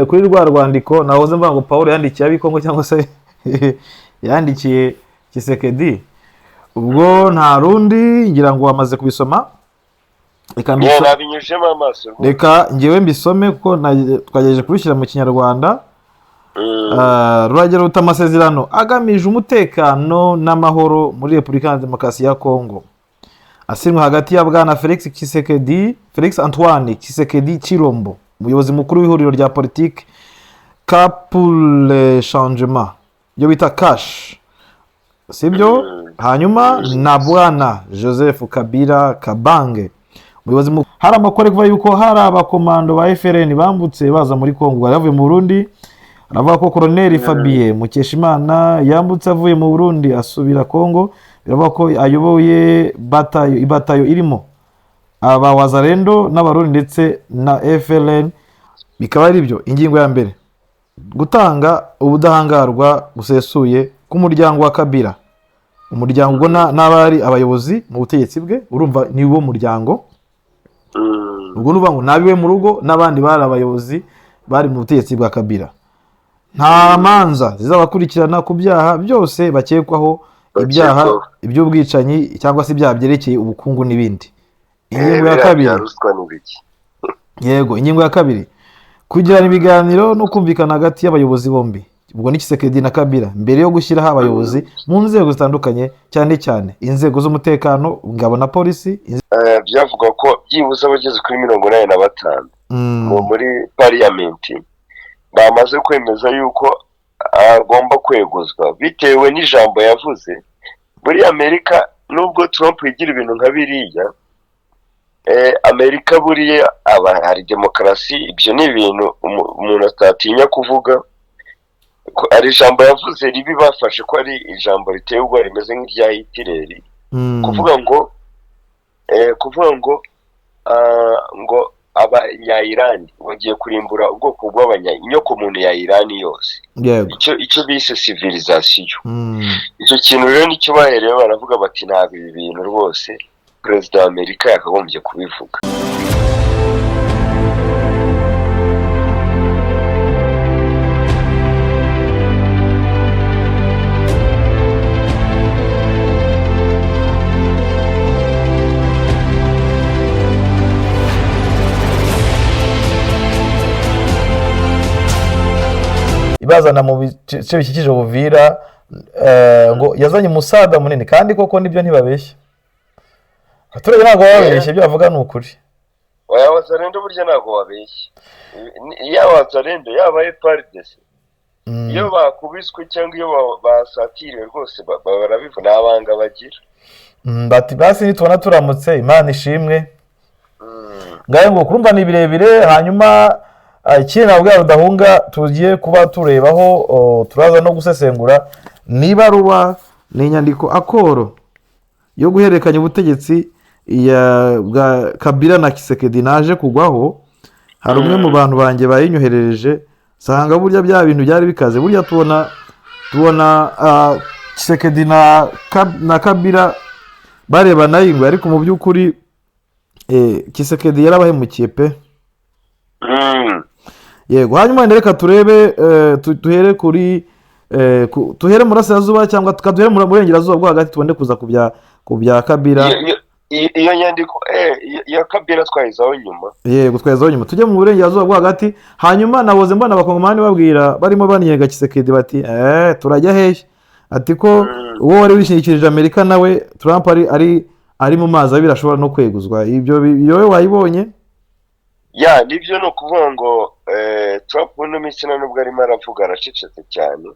Kuri rwa rwandiko nahoze mvuga ngo Paul yandikiye ab'i Kongo cyangwa se yandikiye Tshisekedi, ubwo nta rundi, ngira ngo wamaze kubisoma. Reka Nabinyujemo amaso rwose. Reka ngewe mbisome kuko twagerageje kubishyira mu Kinyarwanda. Ruragira ruti: amasezerano agamije umutekano n'amahoro muri Repubulika ya Demokarasi ya Kongo asinywe hagati ya Bwana Felix Tshisekedi, Felix Antoine Tshisekedi Chilombo, umuyobozi mukuru w'ihuriro rya politiki Cap pour le Changement, ibyo bita CACH, sibyo? Hanyuma na Bwana Joseph Kabila Kabange, umuyobozi mukuru. Hari amakuru ari kuvuga yuko hari abakomando ba FRN bambutse baza muri Kongo, bari bavuye mu Burundi. Aravuga ko Koloneli Fabien Mukeshimana yambutse avuye mu Burundi asubira Kongo. Biravuga ko ayoboye batayo, ibatayo irimo aba Wazalendo n'Abarundi ndetse na FLN. Bikaba ari byo. Ingingo ya mbere: gutanga ubudahangarwa busesuye k'umuryango wa Kabila. Umuryango ubwo n'abari abayobozi mu butegetsi bwe, urumva ni wo muryango. Ubwo ni ukuvuga ngo n'abiwe mu rugo n'abandi bari abayobozi bari mu butegetsi bwa Kabila, nta manza zizabakurikirana ku byaha byose bakekwaho, ibyaha Bakekwaho. iby'ubwicanyi cyangwa se ibyaha byerekeye ubukungu n'ibindi. Ingingo ya Biriya kabiri. bya ruswa n'ibiki. Yego, ingingo ya kabiri: kugirana ibiganiro no kumvikana hagati y'abayobozi bombi, ubwo ni Tshisekedi na Kabila, mbere yo gushyiraho abayobozi mu nzego zitandukanye, cyane cyane inzego z'umutekano, ingabo na polisi. Byavugwa ko byibuze abageze kuri 85 muri pariyamenti bamaze kwemeza yuko agomba kweguzwa bitewe n'ijambo yavuze. Muri Amerika, nubwo Trump yigira ibintu nka biriya, Amerika buriya aba hari demokarasi, ibyo ni ibintu umuntu atatinya kuvuga. Ko hari ijambo yavuze ribi bafashe ko ari ijambo riteye ubwoba, rimeze nk'irya Hitireri. Kuvuga ngo Abanya-Irani bagiye kurimbura ubwoko bw'abanya inyokomuntu ya Irani yose, icyo bise civilisation. Icyo kintu rero nicyo bahereyeho baravuga bati: ntabwo ibi bintu rwose perezida wa Amerika yakagombye kubivuga. Ibazana mu bice bikikije Buvira, ngo yazanye umusaga munini, kandi koko nibyo, ntibabeshya abaturage, ntabwo bababeshya, ibyo bavuga ni ukuri. Oya, Wazalendo burya ntabwo babeshya. Yaba Wazalendo, yaba FARDC, iyo bakubiswe cyangwa iyo basatiriwe rwose barabivuga, nta banga bagira. Bati basi nitubona turamutse, Imana ishimwe. Ngayo ngo kurumva ni birebire. Hanyuma ikindi nabwo Rudahunga tugiye kuba turebaho, turaza no gusesengura niba ruba ni inyandiko accord yo guhererekanya ubutegetsi ya bwa Kabila na Tshisekedi naje kugwaho. Hari umwe mu bantu banjye bayinyoherereje, sanga burya bya bintu byari bikaze. Burya tubona Tshisekedi na Kabila barebana y'ingwe, ariko mu by'ukuri Tshisekedi yarabahemukiye pe. Yego, hanyuma wenda reka turebe, duhere kuri tuhere mu burasirazuba cyangwa tukaduhere mu burengerazuba bwo hagati, tubone kuza ku bya Kabila. Iyo nyandiko ya Kabila twayizaho nyuma. Yego, twayizaho nyuma, tujye mu burengerazuba bwo hagati. Hanyuma naboze mbona Abakongomani babwira, barimo bannyega Tshisekedi bati: turajya hehe? Ati ko uwo wari wishingikirije Amerika nawe Trump ari mu mazi abira, ashobora no kweguzwa. Ibyo iyo wayibonye? Ya, nibyo, ni ukuvuga ngo Trump muri ino minsi nta nubwo arimo aravuga, aracecetse cyane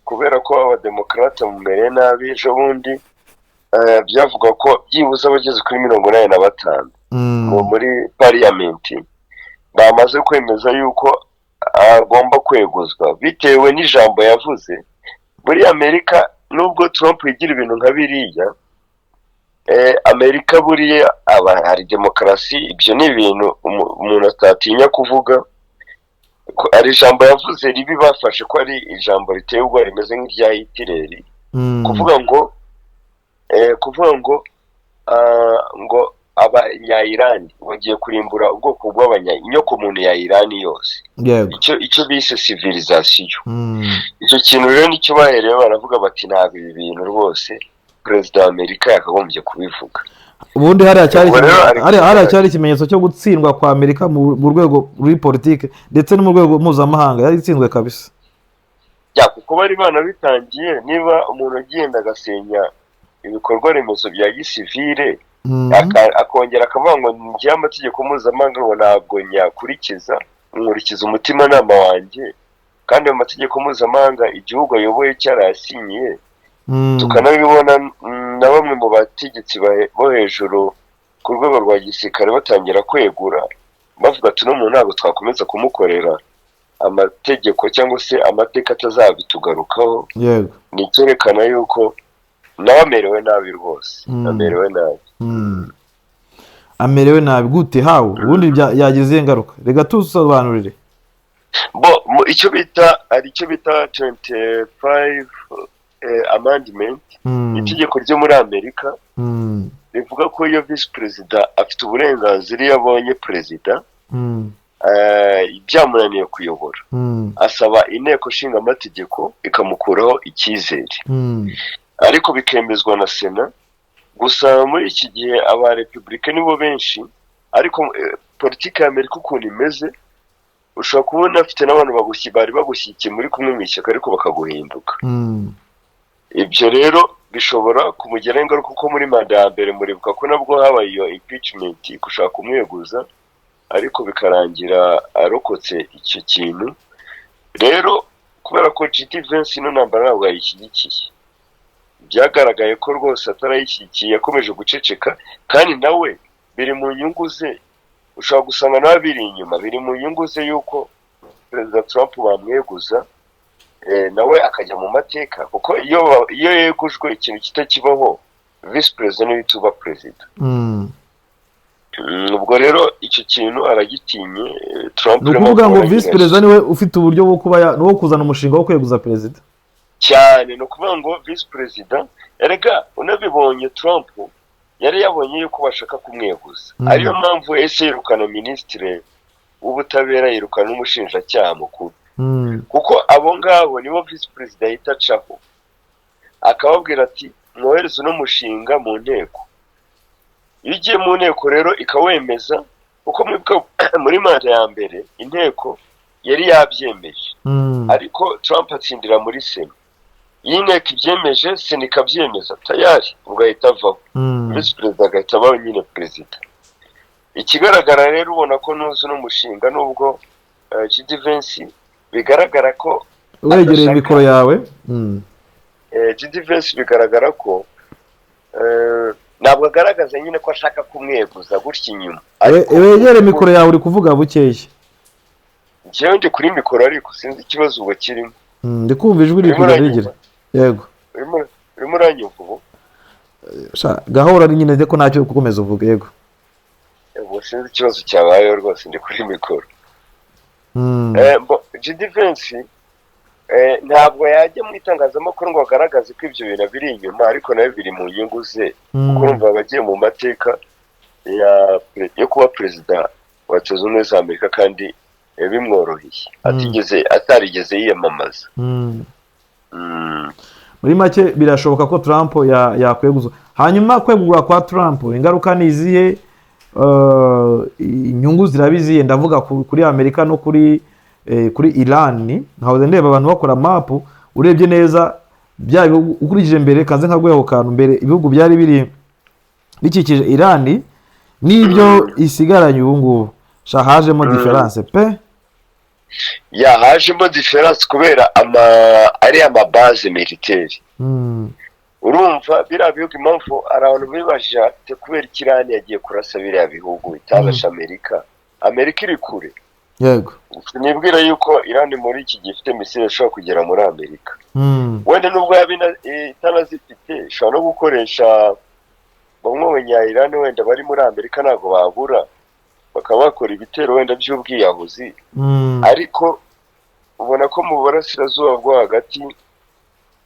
kubera ko Abademokarate bamumereye nabi. Ejo bundi byavuga ko byibuze abageze kuri 85 muri pariyamenti bamaze kwemeza yuko agomba kweguzwa bitewe n'ijambo yavuze. Muri Amerika, nubwo Trump yigira ibintu nka biriya, Amerika buriya aba hari demokarasi, ibyo ni ibintu umuntu atatinya kuvuga. Ko hari ijambo yavuze ribi bafashe ko ari ijambo riteye ubwoba, rimeze nk'irya Hitireri. Kuvuga ngo ngo Abanya-Irani bagiye kurimbura ubwoko bw'abanya-inyokomuntu ya Irani yose, icyo bise civilisation. Icyo kintu rero nicyo bahereye baravuga bati ntabwo ibi bintu rwose perezida wa Amerika yakagombye kubivuga. Ubundi hariya cyari ikimenyetso cyo gutsindwa kwa Amerika mu rwego ruri politike ndetse no mu rwego mpuzamahanga, yari itsinzwe kabisa. Ya, kuko bari banabitangiye, niba umuntu agenda agasenya ibikorwa remezo bya gisivile, akongera akavuga ngo njyewe amategeko mpuzamahanga ngo ntabwo nyakurikiza, nkurikiza umutimanama wanjye, kandi ayo mategeko mpuzamahanga igihugu ayoboye cyarayasinyiye, tukanabibona na bamwe mu bategetsi bo hejuru ku rwego rwa gisirikare batangira kwegura bavuga ati uno muntu ntabwo twakomeza kumukorera amategeko cyangwa se amateka atazabitugarukaho. Ni icyerekana yuko nawe amerewe nabi rwose, amerewe nabi. Amerewe nabi gute? Hawe ubundi yagize ingaruka, reka tusobanurire. Bo icyo bita, hari icyo bita 25 amendment, itegeko ryo muri Amerika rivuga ko iyo visi perezida afite uburenganzira, iyo abonye perezida byamunaniye kuyobora, asaba inteko ishinga amategeko ikamukuraho icyizere, ariko bikemezwa na Sena. Gusa muri iki gihe aba repubulika nibo benshi, ariko politiki ya Amerika ukuntu imeze, ushobora kubona afite n'abantu bari bagushyigikiye muri kumwe mu ishyaka, ariko bakaguhinduka. Ibyo rero bishobora kumugiraho ingaruka, kuko muri manda ya mbere muribuka ko nabwo habaye iyo impeachment, gushaka kumweguza, ariko bikarangira arokotse icyo kintu. Rero kubera ko JD Vance ino ntambara ntabwo yayishyigikiye, byagaragaye ko rwose atarayishyigikiye, yakomeje guceceka, kandi nawe biri mu nyungu ze, ushobora gusanga nawe biri inyuma, biri mu nyungu ze yuko perezida Trump bamweguza, nawe akajya mu mateka, kuko iyo yegujwe ikintu kitakibaho, visi perezida niwe uba perezida. Ubwo rero icyo kintu aragitinye Trump. Ni ukuvuga ngo visi perezida niwe ufite uburyo bwo kuba wo kuzana umushinga wo kweguza perezida. Cyane, ni ukuvuga ngo visi perezida, erega unabibonye Trump yari yabonye yuko bashaka kumweguza, ariyo mpamvu ese yirukana minisitiri w'ubutabera, yirukana n'umushinjacyaha mukuru, kuko abo ngabo nibo visi perezida ahita acaho akababwira ati mwohereze uno mushinga mu nteko. Iyo ugiye mu nteko rero ikawemeza, kuko muri manda ya mbere inteko yari yabyemeje, ariko Trump atsindira muri Sena. Iyo inteko ibyemeje, Sena ikabyemeza, tayari ubwo ahita avaho, visi perezida agahita aba nyine perezida. Ikigaragara rero ubona ko nuzi n'umushinga, nubwo JD Vance bigaragara ko wegereye mikoro yawe, JD Vance bigaragara ko ntabwo agaragaza nyine ko ashaka kumweguza gutya inyuma. Wegere mikoro yawe, uri kuvuga bukeya. Njyewe ndi kuri mikoro ariko sinzi ikibazo ubwo kirimo. Ndi kumva ijwi riri kujya rigira. Yego. Urimo uranyumva ubu? Gahora ari nyine ko ntacyo gukomeza uvuga, yego. Ubu sinzi ikibazo cyabayeho rwose, ndi kuri mikoro. JD Vance ntabwo yajya mu itangazamakuru ngo agaragaze ko ibyo bintu biri inyuma, ariko nawe biri mu nyungu ze, kuko urumva abagiye mu mateka yo kuba perezida wa Leta Zunze Ubumwe za Amerika, kandi bimworoheye, atarigeze yiyamamaza. Muri make birashoboka ko Trump yakweguzwa. Hanyuma kwegurwa kwa Trump ingaruka ni izihe? Inyungu zirabiziye? Ndavuga kuri Amerika no kuri Iran. Nkahoze ndeba abantu bakora mapu, urebye neza bya bihugu ukurikije mbere, kaze nka gweho kantu mbere, ibihugu byari biri bikikije Iran n'ibyo isigaranye ubu ngubu, hajemo diferanse pe. Ya, hajemo diferanse kubera ari amabaze militaire. Urumva biriya bihugu, impamvu hari abantu bibajije ati kubera iki Iran yagiye kurasa biriya bihugu itabasha Amerika, Amerika iri kure. Yego. Nibwira yuko Iran muri iki gihe ifite misile ishobora kugera muri Amerika. Wenda nubwo yaba itanazifite, ishobora no gukoresha bamwe mu banya-Iran wenda bari muri Amerika, ntabwo babura, bakaba bakora ibitero wenda by'ubwiyahuzi. Ariko ubona ko mu burasirazuba bwo hagati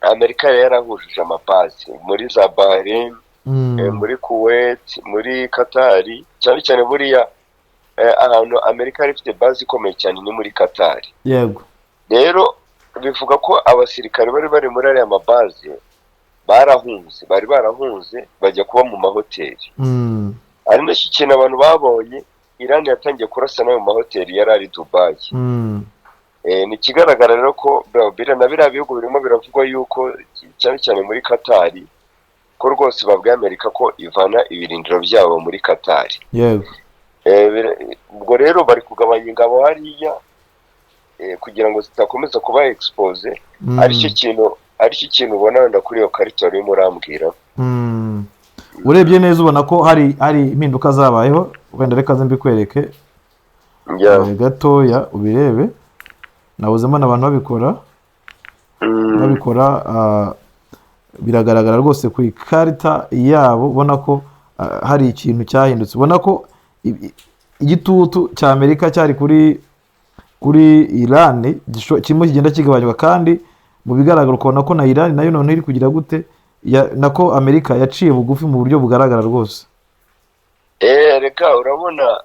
Amerika yari yarahujije amabase muri za Bahrain, Muri Kuwait, muri Katari cyane cyane. Buriya ahantu Amerika yari ifite base ikomeye cyane ni muri Katari. Rero bivuga ko abasirikare bari bari muri ariya mabaze barahunze, bari barahunze bajya kuba mu mahoteli. Ari nacyo kintu abantu babonye, Irani yatangiye kurasa n'ayo mahoteli yari ari Dubayi. Ni ikigaragara rero ko biriya na biriya bihugu birimo biravugwa yuko cyane cyane muri Katari, ko rwose babwiye Amerika ko ivana ibirindiro byabo muri Katari. Ubwo rero bari kugabanya ingabo hariya kugira ngo zidakomeza kuba expose. Aricyo kintu ubona wenda kuri iyo karita urimo urambwira. Urebye neza ubona ko hari impinduka zabayeho. Wenda reka nze mbikwereke gatoya ubirebe. Nabuze mbona abantu babikora. Babikora, biragaragara rwose ku ikarita yabo, ubona ko hari ikintu cyahindutse, ubona ko igitutu cya Amerika cyari kuri Irani kirimo kigenda kigabanyuka. Kandi mu bigaragara ukabona ko na Irani nayo noneho iri kugira gute, nako Amerika yaciye bugufi mu buryo bugaragara rwose. Reka urabona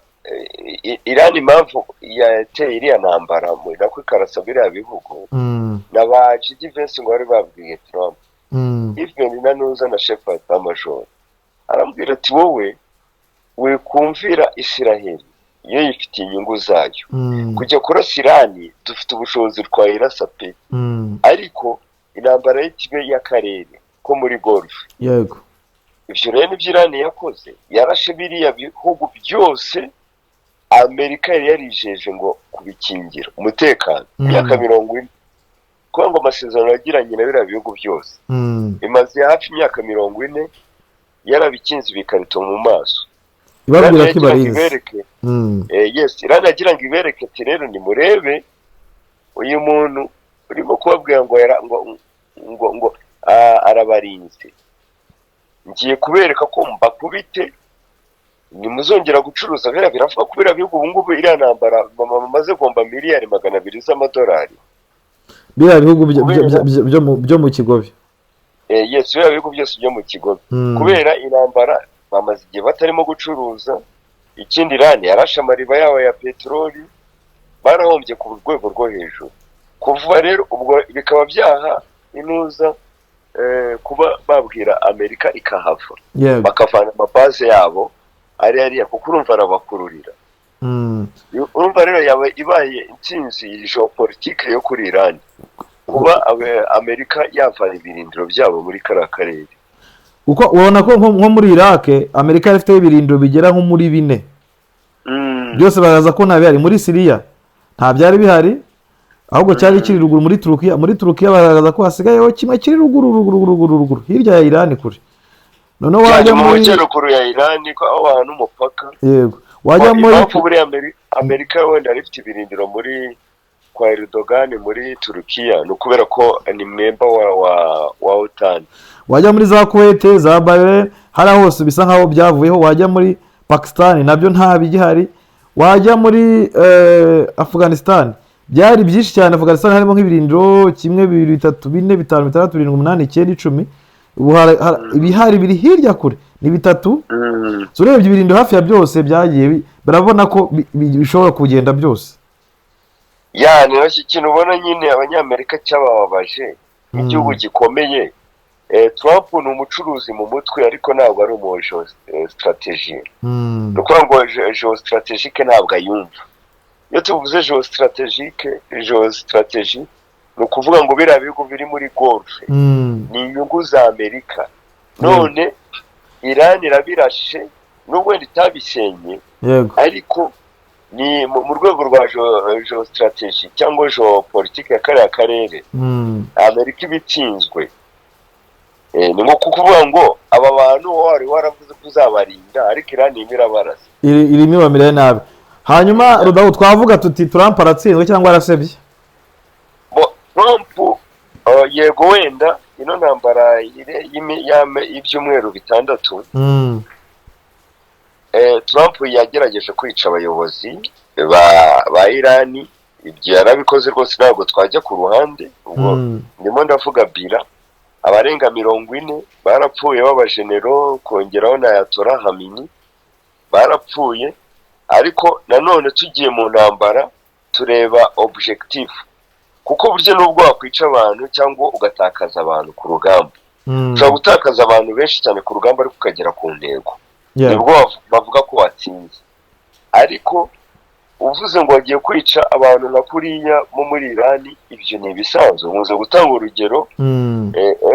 Irani impamvu yateye iriya ntambara nako ikarasa biriya bihugu, na ba JD Vance ngo bari babwiye Trump, even na nuza na chef d'état-major arambwira ati: "Wowe wikumvira Isiraheli, iyo yifitiye inyungu zayo kujya kurasa Irani, dufite ubushobozi twayirasa pe, ariko intambara y'ikibe y'akarere ko muri Golfe." Ibyo rero nibyo Irani yakoze, yarashe biriya bihugu byose Amerika yari yarijeje ngo kubikingira umutekano imyaka 40, kuko ngo amasezerano yagiranye na biriya bihugu byose imaze hafi imyaka 40 yarabikinze ibikarito mu maso. Ibabwira Irani ko yagira ngo ibarinze. ibereke, yes, Irani yagira ngo ibereke ati: "Rero nimurebe uyu muntu urimo kubabwira ngo ngo arabarinze, ngiye kubereka ko mbakubite, ntimuzongera gucuruza." Biriya biravuga ko biriya bihugu ubu ngubu iriya ntambara bamaze guhomba miliyari 200 z'amadolari. Biriya bihugu byo mu Kigobe. Yes, biriya bihugu byose byo mu Kigobe, kubera intambara bamaze igihe batarimo gucuruza. Ikindi, Irani yarashe amariba yabo ya peteroli, barahombye ku rwego rwo hejuru. Kuva rero ubwo bikaba byaha inuza kuba babwira Amerika ikahava, bakavana amabaze yabo ari hariya, kuko urumva arabakururira. Urumva rero yaba ibaye intsinzi géopolitique yo kuri Irani kuba Amerika yavana ibirindiro byabo muri kariya karere. Kuko ubona ko nko muri Iraq Amerika yari ifiteho ibirindiro bigera nko muri bine, byose baraza ko nta bihari. Muri Siriya nta byari bihari, ahubwo cyari kiri ruguru muri Turukiya. Muri Turukiya bagaragaza ko hasigayeho kimwe kiri ruguru ruguru ruguru ruguru hirya ya Irani kure. Noneho wajya mu muri majyaruguru ya Irani, ko aho hantu umupaka. Yego, wajya muri Impamvu buriya Amerika wenda yari ifite ibirindiro muri kwa Erdogan muri Turukiya ni ukubera ko ni member wa OTAN. Wajya muri za Kuwait, za Bahrain, hariya hose bisa nkaho byavuyeho. Wajya muri Pakistan nabyo nta bigihari. Wajya muri Afghanistan byari byinshi cyane. Afghanistan harimo nk'ibirindiro kimwe, bibiri, bitatu, bine, bitanu, bitandatu, birindwi, umunani, icyenda, 10. Ubu ibihari biri hirya kure ni bitatu. So urebye ibirindiro hafi ya byose byagiye barabona ko bishobora kugenda byose. Ya, ni nacyo kintu ubona nyine Abanyamerika cyabababaje nk'igihugu gikomeye. Trump ni umucuruzi mu mutwe, ariko ntabwo ari umu stratégie. Ni ukuvuga ngo géostratégique ntabwo ayumva. Iyo tuvuze géostratégique, géostratégie ni ukuvuga ngo biriya bihugu biri muri Golfe ni inyungu za Amerika. None Iran irabirashe, nubwo wenda itabisenye, ariko ni mu rwego rwa géostratégie cyangwa géopolitique ya kariya karere, Amerika iba itsinzwe. Ni nko kuvuga ngo aba bantu wari waravuze ko uzabarinda, ariko Iran irimo irabarasa. Irimo ibamereye nabi. Hanyuma Rudahu, twavuga tuti Trump aratsinzwe cyangwa arasebye? Bo, Trump yego, wenda ino ntambara y'ibyumweru 6, Trump yagerageje kwica abayobozi ba Irani. Ibyo yarabikoze rwose, ntabwo twajya ku ruhande. Ubwo ndimo ndavuga bira. Abarenga 40 barapfuye b'abajenero, kongeraho na Ayatollah Khamenei barapfuye. Ariko nanone tugiye mu ntambara tureba objectif, kuko burya nubwo wakwica abantu cyangwa ugatakaza abantu ku rugamba, ushobora gutakaza abantu benshi cyane ku rugamba ariko ukagera ku ntego, nibwo bavuga ko watsinze. Ariko uvuze ngo wagiye kwica abantu nka kuriya bo muri Irani, ibyo ni ibisanzwe. Nkunze gutanga urugero,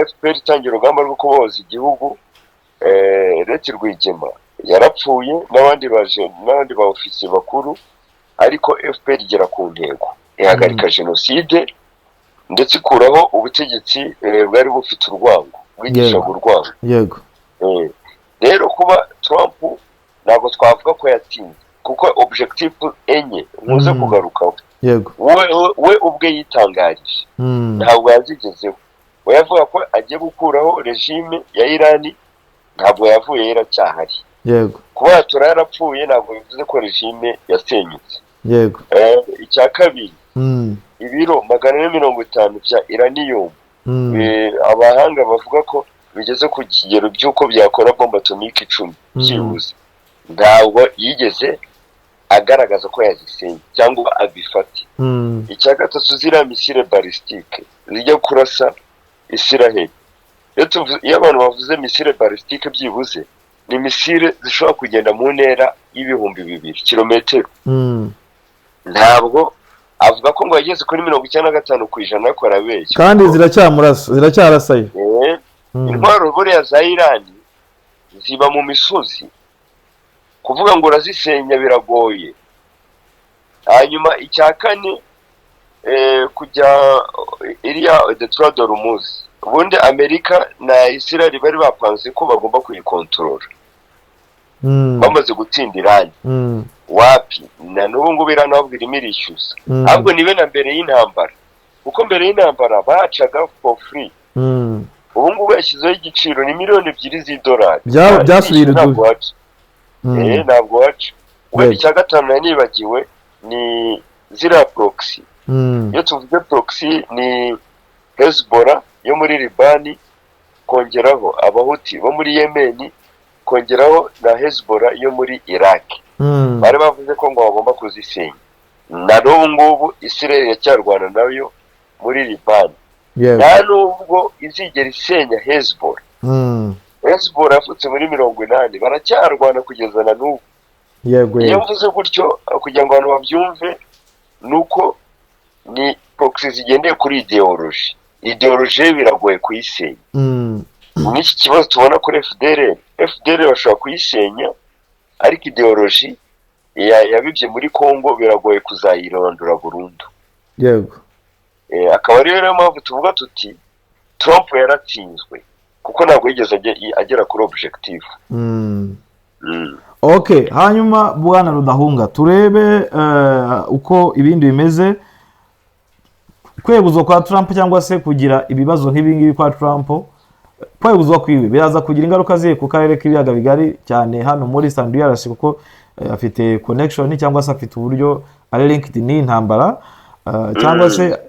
FPR itangira urugamba rwo kubohoza igihugu, Leti Rwigema yarapfuye n'abandi baje n'abandi ba ofisiye bakuru, ariko FPR igera ku ntego, ihagarika jenoside ndetse ikuraho ubutegetsi bwari bufite urwango, bwigishaga urwango. Rero kuba Trump, ntabwo twavuga ko yatsinze, kuko objectif enye nkuze kugarukaho, we ubwe yitangarije, ntabwo yazigezeho. We yavuga ko agiye gukuraho regime ya Irani, ntabwo yavuye, iracyahari. Kuba Ayatollah yarapfuye ntabwo bivuze ko regime yasenyutse. Icya kabiri, ibiro 450 bya uranium, abahanga bavuga ko bigeze ku kigero by'uko byakora bombe atomique 10 byibuze, ntabwo yigeze agaragaza ko yazisenye cyangwa abifate. Icya gatatu, ziriya missile balistique zijya kurasa Isiraheli, iyo abantu bavuze missile balistique, byibuze ni missile zishobora kugenda mu ntera y'2000 kilometero. Ntabwo avuga ko ngo yageze kuri 95%, ariko arabeshya. Kandi ziracyamurasa, ziracyarasayo. Intwaro buriya za Irani ziba mu misozi, kuvuga ngo urazisenya biragoye. Hanyuma icya kane, kujya iriya détroit d'Ormuz, ubundi Amerika na Israel bari bapanze ko bagomba kuyikontorora bamaze gutsinda Irani. Wapi, na n'ubu ngubu Irani ahubwo irimo irishyuza. Ahubwo nibe na mbere y'intambara, kuko mbere y'intambara bacaga for free. Ubu ngubu yashyizeho igiciro, ni miliyoni 2 z'idolari. Byasubiye Ntabwo irudubi. waca. Ntabwo waca. Wenda icya gatanu nari nibagiwe ni ziriya proxy. Iyo tuvuze proxy, ni Hezbollah yo muri Libani, kongeraho Abahuti bo muri Yemeni, kongeraho na Hezbollah yo muri Iraq. Bari bavuze ko ngo bagomba kuzisenya, na n'ubu ngubu Israel iracyarwana nayo muri Libani. Nta nubwo izigera isenya Hezbollah. Hezbollah yavutse muri 80, baracyarwana kugeza na n'ubu. Iyo mvuze gutyo kugira ngo abantu babyumve, ni uko ni proxy zigendeye kuri idéologie. Idéologie biragoye kuyisenya. N'iki kibazo tubona kuri FDLR, FDLR bashobora kuyisenya, ariko idéologie yabibye muri Congo biragoye kuzayirondora burundu. Akaba ariyo rero mpamvu tuvuga tuti Trump yaratsinzwe, kuko ntabwo yigeze agera kuri objectif. Okay, hanyuma bwana Rudahunga, turebe uko ibindi bimeze. Kweguzwa kwa Trump cyangwa se kugira ibibazo nk'ibi ngibi kwa Trump, kweguzwa kwiwe biraza kugira ingaruka zihe ku karere k'ibiyaga bigari, cyane hano muri SAMIDRC, kuko afite connection cyangwa se afite uburyo ari linked n'iyi ntambara, cyangwa se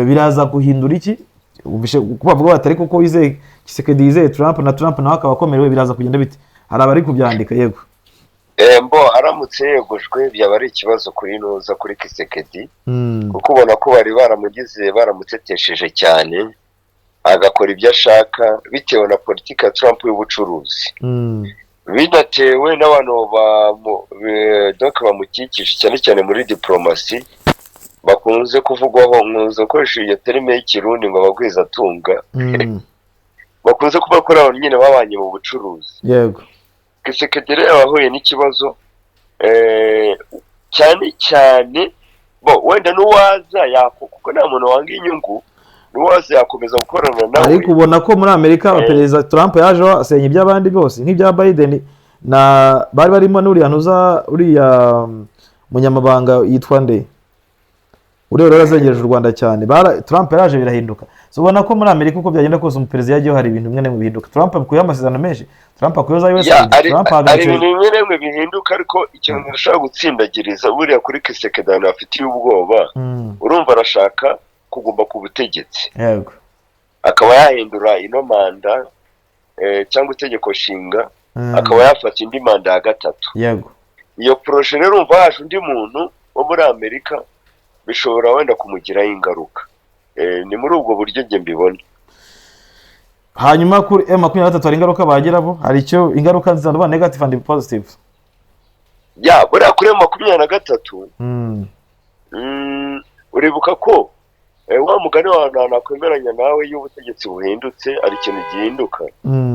biraza guhindura iki? Wumvishe ko bavuga bati ariko ko wizeye Tshisekedi, yizeye Trump, na Trump nawe akaba akomerewe, biraza kugenda bite? Hari abari kubyandika, yego. Mbo aramutse yegujwe byaba ari ikibazo kuri nuza, kuri Tshisekedi, kuko ubona ko bari baramugize, baramutetesheje cyane, agakora ibyo ashaka bitewe na politiki ya Trump y'ubucuruzi, binatewe n'abantu donc bamukikije, cyane cyane muri diplomasi, bakunze kuvugwaho, nkunze gukoresha iyo terme y'Ikirundi ngo abagwizatunga, bakunze kuba kuri abo nyine babanye mu bucuruzi. Tshisekedi rero yahuye n'ikibazo, cyane cyane bo wenda n'uwaza yako, kuko nta muntu wanga inyungu, n'uwaza yakomeza gukorana nawe. Ariko ubona ko muri Amerika perezida Trump yajeho asenya iby'abandi bose, nk'ibya Biden na bari barimo n'uriya ntuza, uriya munyamabanga yitwa nde, uriya rero azengereje u Rwanda cyane. Trump yaraje birahinduka. So ubona ko muri Amerika uko byagenda kose umuperezida yagiyeho hari ibintu bimwe na bimwe bihinduka. Trump akuyeho amasezerano menshi, Trump akuyeho za USAID, Trump hari ahagaritse ibintu bimwe na bimwe bihinduka, ariko ikintu ushobora gutsindagiriza buriya kuri Tshisekedi, ahantu hafitiye ubwoba, urumva arashaka kuguma ku butegetsi. akaba yahindura ino manda cyangwa itegeko nshinga, akaba yafata indi manda ya gatatu. Iyo projet rero, umva, haje undi muntu wo muri Amerika, bishobora wenda kumugiraho ingaruka. Ni muri ubwo buryo njye mbibona. Hanyuma kuri M23 hari ingaruka bageraho? Hari icyo ingaruka zitandukanye, negative and positive? Ya, buriya kuri M23, uribuka ko wa mugani wawe nta nakwemeranya nawe, iyo ubutegetsi buhindutse hari ikintu gihinduka.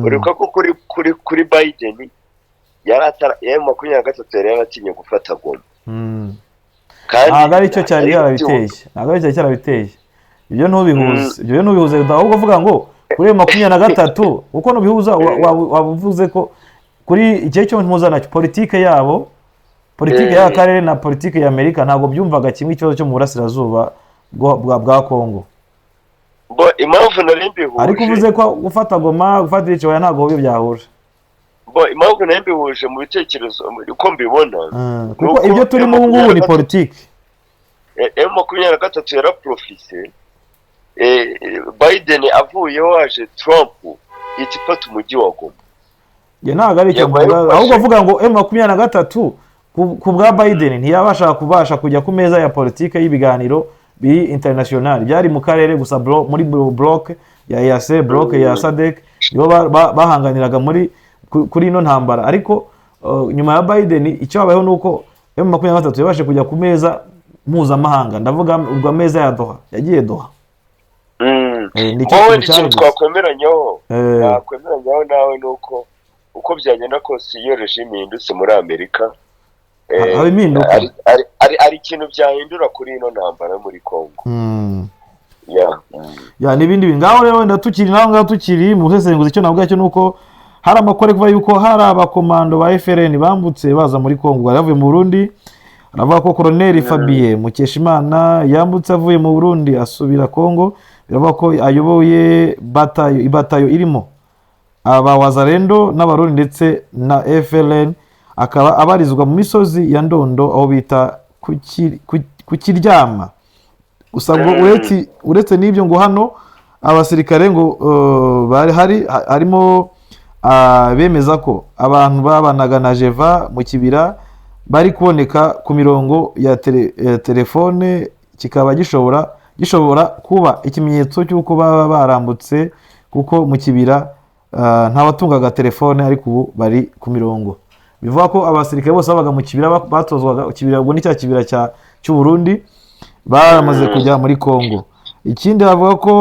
Uribuka ko kuri Biden yari atara M23 yari yaratinye gufata Goma. Kandi Ntabwo ari cyo cyari yari cyarabiteye, ntabwo ari cyo cyari cyarabiteye. Ibyo ntubihuze, ibyo ntubihuze. Ahubwo uvuga ngo kuri M23, uko nubihuza waba uvuze ko kuri igihe cyo mpuza nacyo politike yabo, politike y'aka karere na politike ya Amerika ntabwo byumvaga kimwe ikibazo cyo mu burasirazuba bwa Kongo. Bo, impamvu nari mbihuje Ariko uvuze ko gufata Goma, gufata ibice, oya, ntabwo byo byahura. Bo, impamvu nari mbihuje mu bitekerezo uko mbibona Kuko nuko ibyo turimo ubu ngubu ni politike. M23 yaraprofise Biden avuyeho haje Trump, ihita ifata umujyi wa Goma. Njye ntabwo ari icyo Yego, mvuga, yabifashe. ahubwo avuga ngo M23 ku bwa Biden ntiyabasha kubasha kujya ku meza ya politike y'ibiganiro biri international, byari mu karere gusa, muri bloc ya EAC, bloc ya SADC, nibo bahanganiraga kuri ino ntambara. Ariko nyuma ya Biden icyo habayeho ni uko M23 yabashe kujya ku meza mpuzamahanga, ndavuga ubwo ameza ya Doha, yagiye Doha. Nicyo Wowe kintu ikintu cyahindutse. Twakwemeranyaho, nakwemeranyaho nawe, ni uko uko byagenda kose iyo regime ihindutse muri Amerika, Haba impinduka. hari ikintu byahindura kuri ino ntambara yo muri Congo. Ya. Ya, n'ibindi bintu. Ngaho rero wenda tukiri naho ngaho, tukiri mu busesenguzi, icyo navuga cyo ni uko hari amakuru ari kuvuga yuko hari abakomando ba FRN bambutse baza muri Congo, bari bavuye mu Burundi. Aravuga ko Colonel Fabien Mukeshimana yambutse avuye mu Burundi asubira Congo. Biravuga ko ayoboye batayo, ibatayo irimo aba Wazalendo n'Abarundi ndetse na FLN, akaba abarizwa mu misozi ya Ndondo aho bita Kukiryama. Gusa ngo uretse n'ibyo, ngo hano abasirikare ngo bari harimo bemeza ko abantu babanaga na Jeva mu kibira bari kuboneka ku mirongo ya telefone, kikaba gishobora kuba ikimenyetso cy'uko baba barambutse, kuko mu kibira nta watungaga telefone, ariko ubu bari ku mirongo. Bivuga ko abasirikare bose babaga mu kibira batozwaga ikibira, ubwo ni cya kibira cy'u Burundi, baramaze kujya muri Congo. Ikindi, bavuga ko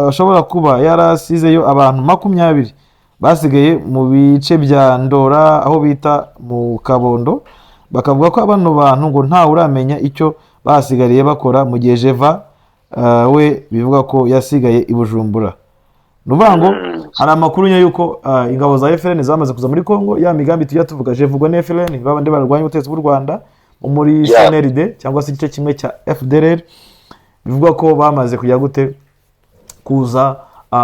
ashobora kuba yarasizeyo abantu 20 basigaye mu bice bya Ndora aho bita mu Kabondo. Bakavuga ko bano bantu ngo ntawe uramenya icyo basigariye bakora, mu gihe Jeva we bivuga ko yasigaye i Bujumbura. Ni ukuvuga ngo hari amakuru nyine yuko ingabo za FLN zamaze kuza muri Congo, ya migambi tujya tuvuga. Jeva ubwo ni FLN, babandi barwanya ubutegetsi bw'u Rwanda bo muri CNRD cyangwa se igice kimwe cya FDLR. Bivugwa ko bamaze kujya gute, kuza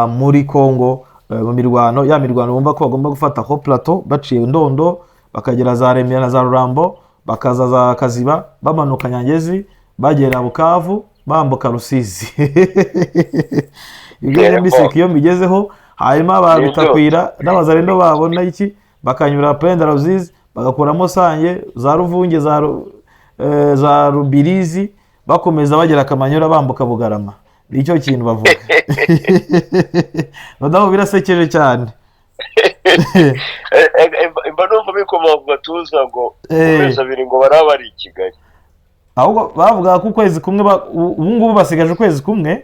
muri Congo, mu mirwano, ya mirwano bumva ko bagomba gufata Haut Plateau baciye Ndondo, bakagera za Remera na za Rurambo, bakaza za Kaziba, bamanuka Nyangezi, bagera Bukavu, bambuka Rusizi. Ibyo mbiseka iyo mbigezeho. Hanyuma ba Bitakwira n'Abazarendo babona iki, bakanyura Plaine Rusizi, bagakuramo Sange, za Ruvunge, za Rubirizi, bakomeza bagera Kamanyura, bambuka Bugarama. Nicyo kintu bavuga. Madamu, birasekeje cyane. Mba numva bikomoka ku gatuza ngo mu mezi 2 ngo baraba bari i Kigali. Ahubwo bavuga ko ukwezi kumwe, ubu ngubu basigaje ukwezi kumwe.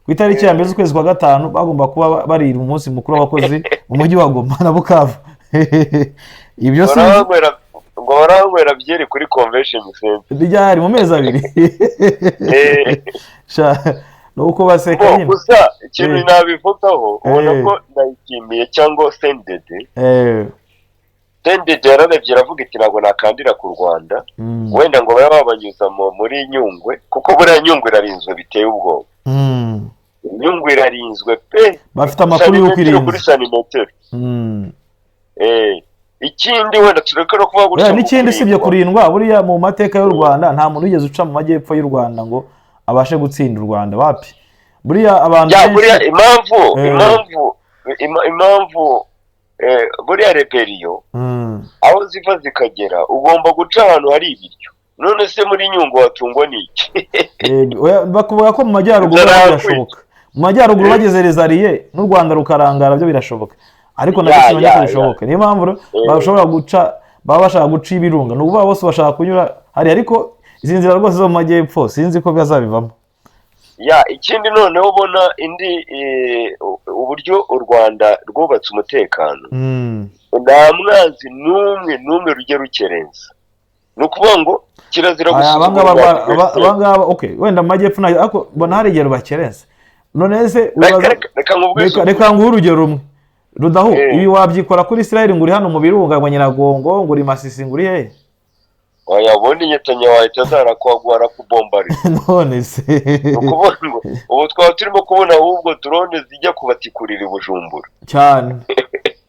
Ku itariki ya 1 z'ukwezi kwa gatanu bagomba kuba barira umunsi mukuru w'abakozi mu mujyi wa Goma na Bukavu. Ibyo si Ngo barabanywera byeri kuri Convention Center. Ryari? Mu mezi 2? Sha, ni uko baseka Bo, nyine. Gusa ikintu nabivugaho, ubona ko ndayishimiye cyangwa CNDD, CNDD yararebye iravuga iti: "Ntabwo nakandira ku Rwanda." Wenda ngo babe babanyuza muri Nyungwe, kuko buriya Nyungwe irarinzwe biteye ubwoba. Nyungwe irarinzwe pe. Bafite amakuru y'uko Santimetero kuri irinzwe. santimetero. Ikindi wenda tureke no kuvuga gutya Buriya ngo n'ikindi usibye kurindwa. kurindwa, buriya mu mateka y'u Rwanda nta muntu wigeze uca mu majyepfo y'u Rwanda ngo abashe gutsinda u Rwanda. Wapi. Buriya abantu Ya, benshi buriya impamvu buriya rébellion aho ziva zikagera, ugomba guca ahantu hari ibiryo. None se muri Nyungwe watungwa n'iki? Oya, bakuvuga ko mu majyaruguru Inzara byo yakwica. birashoboka. Mu majyaruguru bageze rezariye n'u Rwanda rukarangara, byo birashoboka, ariko nabyo simenya ko bishoboka. Niyo mpamvu rero bashobora guca, baba bashaka guca ibirunga, ni ukuvuga bose bashaka kunyura hariya, ariko izi nzira rwose zo mu majyepfo sinzi ko bazabivamo. Ya, ikindi noneho ubona indi uburyo u Rwanda rwubatse umutekano, nta mwanzi n'umwe n'umwe rujya rukerensa. Ni ukuvuga ngo kirazira Aya, gusuzugura abangaba u Rwanda. Abangaba, okay, wenda mu majyepfo ntayo, ariko mbona hari igihe rubakerensa. None se Reka reka nkubwize reka ukuri. Reka nguhe urugero rumwe rudahu. Ibi wabyikora kuri Israel, ngo uri hano mu birunga, ngo Nyiragongo, ngo uri Masisi, ngo uri hehe? Oya, ubundi Nyetanyahu wahita azarakwagwa, arakubombarira. None se Ni ukuvuga ngo ubu twaba turimo kubona ahubwo drone zijya kubatikurira i Bujumbura. Cyane.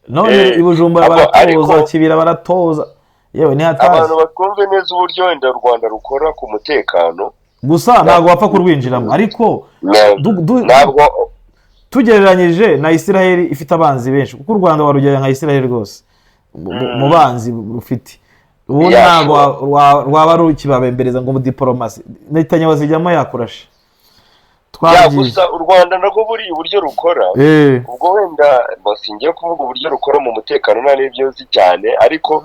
None i Bujumbura baratoza, Kibira baratoza, yewe ni hatazi. Abantu batwumve neza uburyo wenda u Rwanda rukora ku mutekano. Gusa ntabwo wapfa kurwinjiramo, ariko Ntabwo tugereranyije na Israel ifite abanzi benshi, kuko u Rwanda warugereranya nka Israel rwose mu banzi rufite ubundi, ntabwo rwaba rukibabembereza ngo mu diporomasi Netanyahu zijyamo yakurashe. Ya. Twagiye. Gusa u Rwanda narwo buriya uburyo rukora, ubwo wenda bo singiye kuvuga uburyo rukora mu mutekano, nta n'ibyo nzi cyane, ariko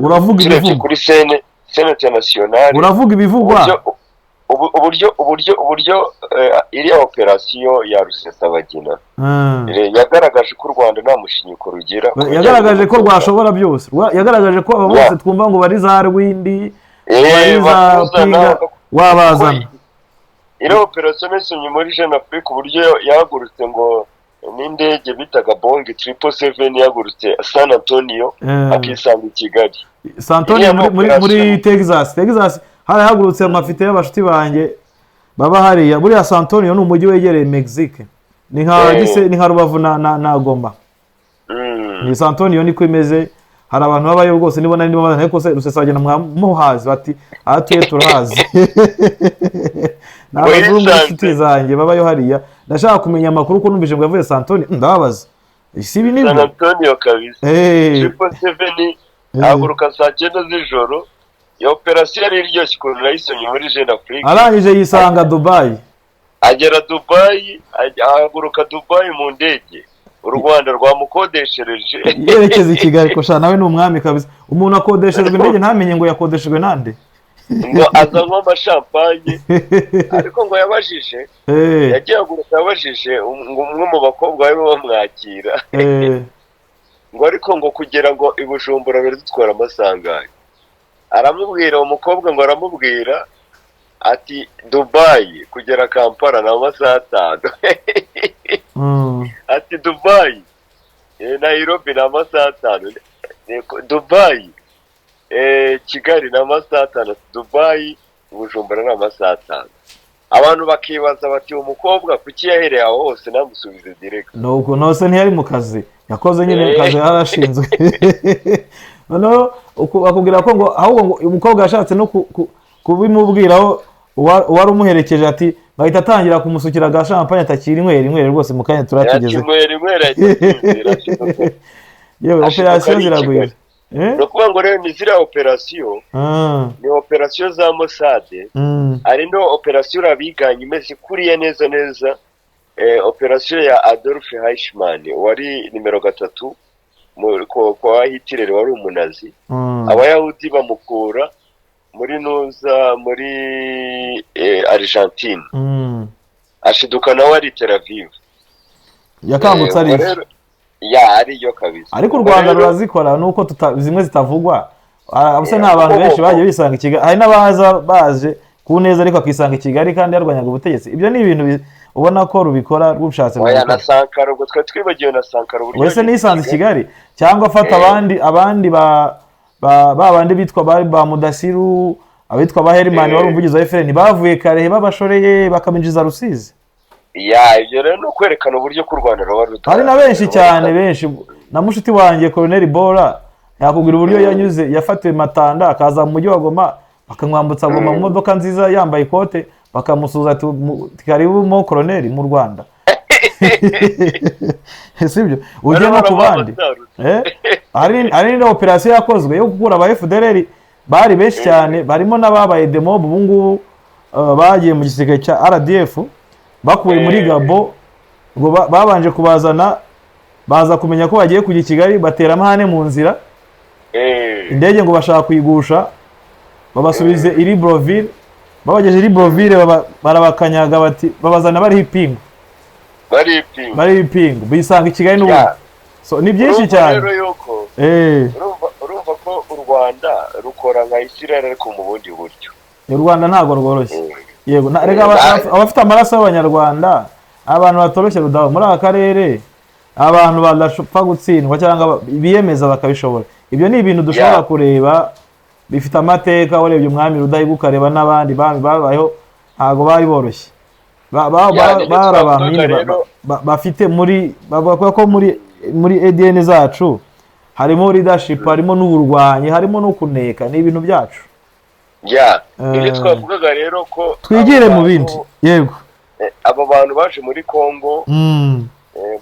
Uravuga turebye ibivugwa. kuri scène internationale, Uravuga ibivugwa. uburyo iriya operasiyo ya Rusesabagina yagaragaje ko u Rwanda nta mushinyiko rugira ku bijyanye Yagaragaje ko n'umutekano. rwashobora byose. Yagaragaje ko aba bose twumva ngo bari za Rwindi, bari za bakuzana, Pinga, wabazana. Iriya operasiyo nasomye muri Jeune Afrique uburyo yahagurutse, ngo n'indege bitaga Boeing 777 yahagurutse San Antonio, akisanga i Kigali. San Antonio, Iriya muri operation. Texas. Harahagurutse amafite y'abashuti banjye baba hariya. Buriya San Antonio ni umujyi wegereye Mexique, ni nka Gise, ni nka Rubavu na Goma. Ni San Antonio, niko imeze. Hari abantu babayo rwose, nibona niba bazana, ariko se Rusesabagina mwamuhazi? Bati aho atuye turahazi. Ni abazungu Wisanze. b'inshuti zanjye babayo hariya. Ndashaka kumenya amakuru ko numvise ngo yavuye San Antonio. Ndababaza si ibi San nibyo? Antonio kabisa. 777 ahaguruka saa 9 z'ijoro. Iyo operasiyo yari iryoshye ukuntu nayisomye muri Jeune Afrique. Arangije yisanga Dubai. Agera Dubayi, ahaguruka Dubayi mu ndege u Rwanda rwamukodeshereje. Yerekeza i Kigali. Ko sha nawe ni umwami kabisa, umuntu akodeshejwe indege ntamenye ngo yakodeshejwe nande. Ngo azanywa amashampanye, ariko ngo yabajije, yagiye ahaguruka yabajije ngo umwe mu bakobwa barimo bamwakira, ngo ariko ngo kugira ngo i Bujumbura biradutwara amasangahe? Aramubwira, uwo mukobwa ngo aramubwira ati Dubayi kugera Kampala ni amasaha 5. Ati Dubayi Nairobi ni amasaha 5, Dubayi Kigali ni amasaha 5, ati Dubayi Bujumbura ni amasaha 5. Abantu bakibaza bati uwo mukobwa kuki yahereye aho hose ntamusubize direct? Nuko nose ntiyari mu kazi yakoze nyine, mu kazi yarashinzwe. Noneho bakubwira ko ngo ahubwo ngo uyu mukobwa yashatse no kubimubwiraho uwari umuherekeje, ati bahita atangira kumusukira aga champagne, atakira inywera inywera rwose, mu kanya turatugeze. Yakinywera inywera, ahita asinzira. Yewe, Ashiduka operasiyo ari i ziragwira. Kigali. Ni ukuvuga ngo rero ni ziriya operasiyo, ni operasiyo za Mossad. Hari no operasiyo urabiganye imeze kuriya neza neza, operasiyo ya Adolf Eichmann wari nimero 3 kwa Hitler, wari umunazi. Abayahudi bamukura muri nuza muri Argentine, ashiduka nawe ari Tel Aviv. Yakangutse Ubwo ariyo. rero ya ariyo kabisa. Ariko u Ubwo Rwanda rero rurazikora nuko zimwe zitavugwa. Ah, ubuse ni abantu kuko benshi bagiye bisanga i Kigali, hari n'abaza baje ku neza ariko akisanga i Kigali kandi yarwanyaga ubutegetsi. Ibyo ni ibintu ubona ko rubikora rw'ubushatse Oya, na rwabikora. Sankara, ubwo twari twibagiwe na Sankara uburyo Wese yageze i nisanze i Kigali. Kigali cyangwa afata abandi ba bandi bitwa bari ba Mudasiru, abitwa ba Herman wari umuvugizi wa FLN, bavuye Karehe babashoreye bakabinjiza Rusizi. Ya, ibyo rero ni ukwerekana uburyo ko u Rwanda ruba Hari na benshi ruba cyane benshi, na mushuti wanjye Colonel Bora yakubwira uburyo yanyuze, yafatiwe Matanda akaza mu mujyi wa Goma, bakamwambutsa Goma mu modoka nziza yambaye ikote. Bakamusuhuza ati: "Karibu mon colonel mu Rwanda." Sibyo? Ujye no ku bandi. Hari n'indi operasiyo yakozwe yo gukura aba FDLR bari benshi cyane, barimo n'ababaye demob ubu ngubu, bagiye mu gisirikare cya RDF, bakuwe muri Gabo. Ngo babanje kubazana, baza kumenya ko bagiye kujya i Kigali, batera amahane mu nzira. Indege ngo bashaka kuyigusha, babasubize i Libreville. Babagejeje i Libreville, barabakanyaga, bati babazana bariho ipingu. Bari ipingu. Bariho ipingu, bisanga i Kigali n'ubundi. So ni byinshi Urumva cyane. rero yuko urumva ko u Rwanda rukora nka Israel, ariko mu bundi buryo. U Rwanda ntabwo rworoshye. Yego, rega abafite amaraso y'Abanyarwanda, abantu batoroshye rudaho muri aka karere, abantu badapfa gutsindwa cyangwa biyemeza bakabishobora. Ibyo ni ibintu dushobora kureba, bifite amateka. Urebye umwami Rudahigwa, ukareba n'abandi bami babayeho, ntabwo bari boroshye. Nibyo Bari abantu twavugaga nyine rero. bafite muri, bavuga ko muri ADN zacu harimo leadership, harimo n'uburwanyi, harimo no kuneka. Ni ibintu byacu. Ya, ibyo twavugaga rero ko Twigire abo mu bantu- bindi, yego. Abo bantu baje muri Congo,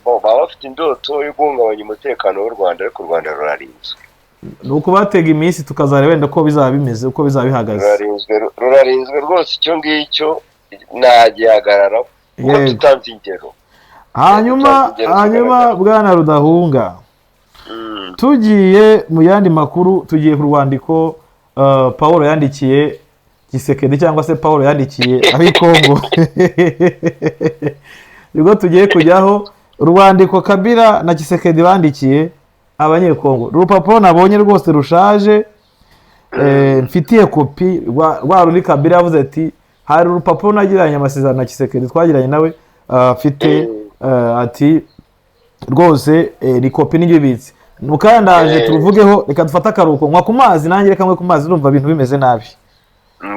bo baba bafite indoto yo guhungabanya umutekano w'u Rwanda, ariko u Rwanda rurarinzwe. Ni ukubatega iminsi, tukazareba wenda uko bizaba bimeze, uko bizaba bihagaze. Rurarinzwe, rurarinzwe rwose. Icyo ngicyo nagihagararaho kuko tutanze ingero. Hanyuma Tutanze ingero hanyuma zigaragara. Bwana Rudahunga, tugiye mu yandi makuru, tugiye ku rwandiko Paul yandikiye Tshisekedi, cyangwa se Paul yandikiye ab'i Kongo. Nibwo tugiye kujyaho, urwandiko Kabila na Tshisekedi bandikiye Abanyekongo. Urupapuro nabonye rwose rushaje, mfitiye kopi, rwa rundi Kabila yavuze ati: "Hari urupapuro nagiranye amasezerano na Tshisekedi, twagiranye nawe, mfite." Ati rwose ni kopi n'ibyo ibitse mukandaje. Turuvugeho. Reka dufate akaruhuko, nywa ku mazi, nanjye reka nywe ku mazi, ndumva ibintu bimeze nabi.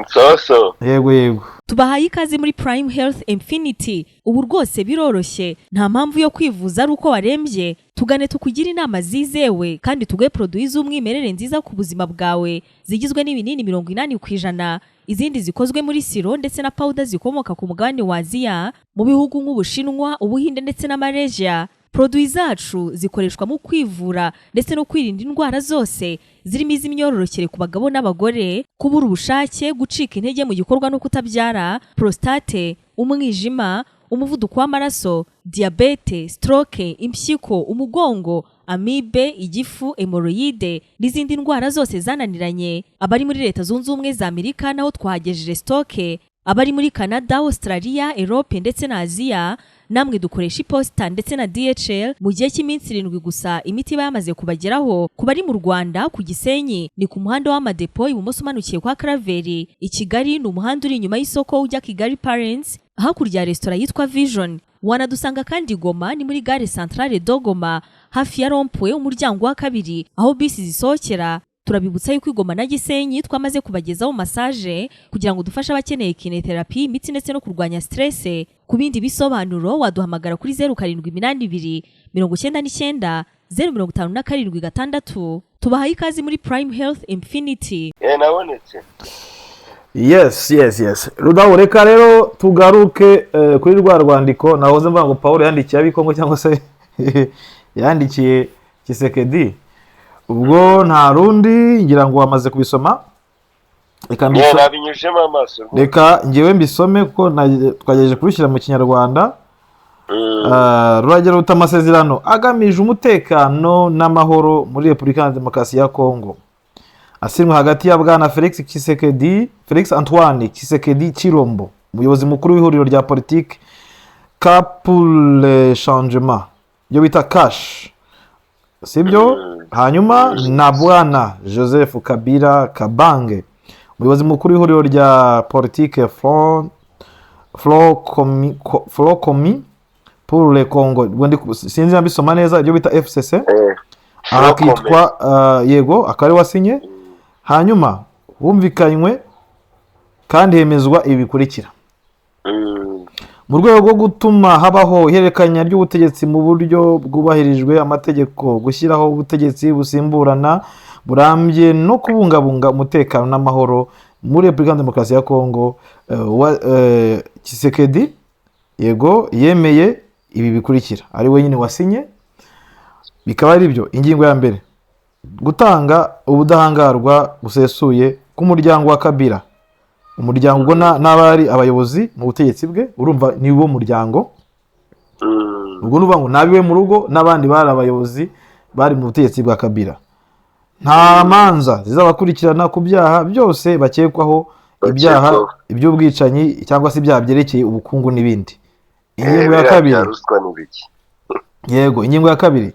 So so. Yego. Tubahaye ikaze muri Prime Health Infinity. Ubu rwose biroroshye, nta mpamvu yo kwivuza ari uko warembye. Tugane tukugire inama zizewe kandi tuguhe produits z'umwimerere nziza ku buzima bwawe, zigizwe n'ibinini 80%, izindi zikozwe muri sirop ndetse na powder zikomoka ku mugabane wa Aziya, mu bihugu nk'Ubushinwa, Ubuhinde ndetse na Malaysia. Produits zacu zikoreshwa mu kwivura ndetse no kwirinda indwara zose, zirimo iz'imyororokere ku bagabo n'abagore, kubura ubushake, gucika intege mu gikorwa no kutabyara, prostate, umwijima, umuvuduko w'amaraso, diyabete, stroke, impyiko, umugongo, amibe, igifu, hémorroïdes n'izindi ndwara zose zananiranye. Abari muri Leta Zunze Ubumwe za Amerika naho twahagejeje stock. Abari muri Canada, Australia, Europe ndetse na Aziya, namwe dukoresha iposita ndetse na DHL. Mu gihe cy'iminsi 7 gusa imiti iba yamaze kubageraho. Ku bari mu Rwanda, ku Gisenyi ni ku muhanda w'Amadepo, ibumoso umanukiye kwa Karaveri. I Kigali ni umuhanda uri inyuma y'isoko ujya Kigali Parents, hakurya ya resitora yitwa Vision. Wanadusanga kandi Goma, ni muri gare Centrale de Goma, hafi ya rond-point, umuryango wa kabiri aho bisi zisohokera. Turabibutsa yuko i Goma na Gisenyi twamaze kubagezaho massage kugira ngo dufashe abakeneye kinésithérapie, imitsi ndetse no kurwanya stress. Ku bindi bisobanuro waduhamagara kuri 0782 99 0576. Tubahaye ikaze muri Prime Health Infinity. Nabonetse. Yes, Rudahu, reka rero tugaruke kuri rwa rwandiko nahoze mvuga ngo Paul yandikiye ab'ikongo, cyangwa se yandikiye Tshisekedi. Ubwo nta rundi, ngira ngo wamaze kubisoma. Reka Nabinyujemo amaso rwose. Reka ngewe mbisome kuko twagerageje kubishyira mu Kinyarwanda. Ruragira ruti: "Amasezerano agamije umutekano n'amahoro muri Repubulika ya Demokarasi ya Kongo asinywe hagati ya Bwana Felix Tshisekedi, Felix Antoine Tshisekedi Tshilombo, umuyobozi mukuru w'ihuriro rya politiki Cap pour le Changement, ibyo bita CACH, sibyo? Hanyuma na Bwana Joseph Kabila Kabange, umuyobozi mukuru w'ihuriro rya politiki Front Commun pour le Congo." Ubwo sinzi niba mbisoma neza, ibyo bita FCC. Aha Front Commun. akitwa yego, akaba ari wasinye. Hanyuma humvikanywe kandi hemezwa ibi bikurikira: mu rwego rwo gutuma habaho ihererekanya ry'ubutegetsi mu buryo bwubahirijwe amategeko, gushyiraho ubutegetsi busimburana burambye no kubungabunga umutekano n'amahoro. Muri Repubulika ya Demokarasi ya Kongo, Tshisekedi, yego, yemeye ibi bikurikira, ari we nyine wasinye, bikaba ari byo: ingingo ya mbere, gutanga ubudahangarwa busesuye k'umuryango wa Kabila. Umuryango ubwo n'abari abayobozi mu butegetsi bwe, urumva ni wo muryango. Ubwo ni ukuvuga ngo n'abiwe mu rugo n'abandi bari abayobozi bari mu butegetsi bwa Kabila, nta manza zizabakurikirana ku byaha byose bakekwaho, ibyaha Bakekwaho. iby'ubwicanyi cyangwa se ibyaha byerekeye ubukungu n'ibindi. Ingingo ya Biriya kabiri, bya ruswa n'ibiki. Yego, ingingo ya kabiri,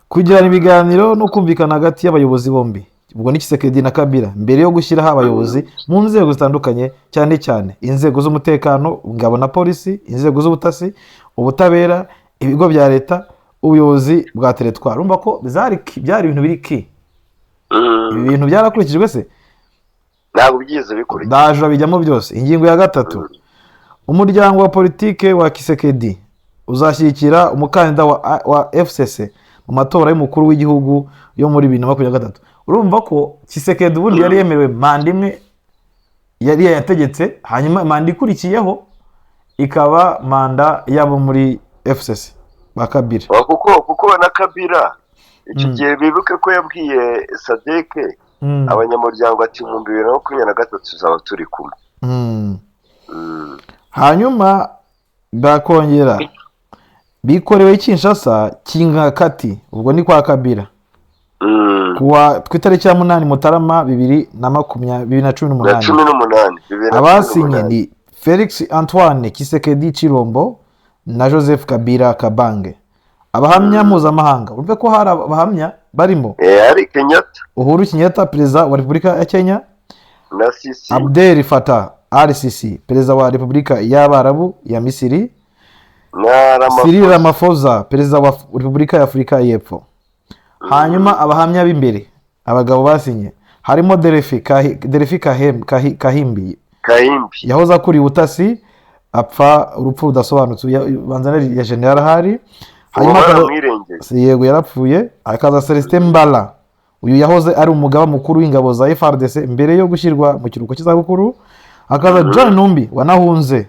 kugirana ibiganiro no kumvikana hagati y'abayobozi bombi, ubwo ni Tshisekedi na Kabila, mbere yo gushyiraho abayobozi mu nzego zitandukanye, cyane cyane inzego z'umutekano, ingabo na polisi, inzego z'ubutasi, ubutabera, ibigo bya leta, ubuyobozi bwa teretwari. Urumva ko byari ibintu biri ki. Ibi bintu byarakurikijwe se? Ntabwo byigeze bikurikira. Ndaje, bijyamo byose. Ingingo ya gatatu, umuryango wa politike wa Tshisekedi uzashyigikira umukandida wa FCC mu matora y'umukuru w'igihugu yo muri 2023. Urumva ko Tshisekedi ubundi yari yemerewe manda imwe yari yayategetse, hanyuma manda ikurikiyeho ikaba manda y'abo muri FCC ba Kabila. Kuko na Kabila icyo gihe, bibuke ko yabwiye SADC abanyamuryango ati: "Mu 2023 tuzaba turi kumwe." Hanyuma bakongera bikorewe Kinshasa, Kingakati, ubwo ni kwa Kabila, ku itariki ya 8 Mutarama bibiri na cumi na n'umunani. 18, 2018. Abasinye ni Felix Antoine Tshisekedi Tshilombo na Joseph Kabila Kabange. Abahamya mpuzamahanga, urumve ko hari abahamya barimo Ari Kenyatta. Uhuru Kenyatta, perezida wa Repubulika ya Kenya, na Sisi. Abdel Fattah al-Sisi, perezida wa Repubulika y'Abarabu ya Misiri, na Cyril Ramaphosa. Ramaphosa, perezida wa Repubulika ya Afurika y'Epfo. Hanyuma abahamya b'imbere, abagabo basinye, harimo Delphin Kahimbi, Kahimbi. yahoze akuriye ubutasi, apfa urupfu rudasobanutse. Banza ya general ahari. Ubu Hanyuma baramwirengeye. Yego, yarapfuye. Hakaza Celestin Mbala, uyu yahoze ari umugaba mukuru w'ingabo za FARDC mbere yo gushyirwa mu kiruhuko cy'izabukuru. Hakaza John Numbi wanahunze,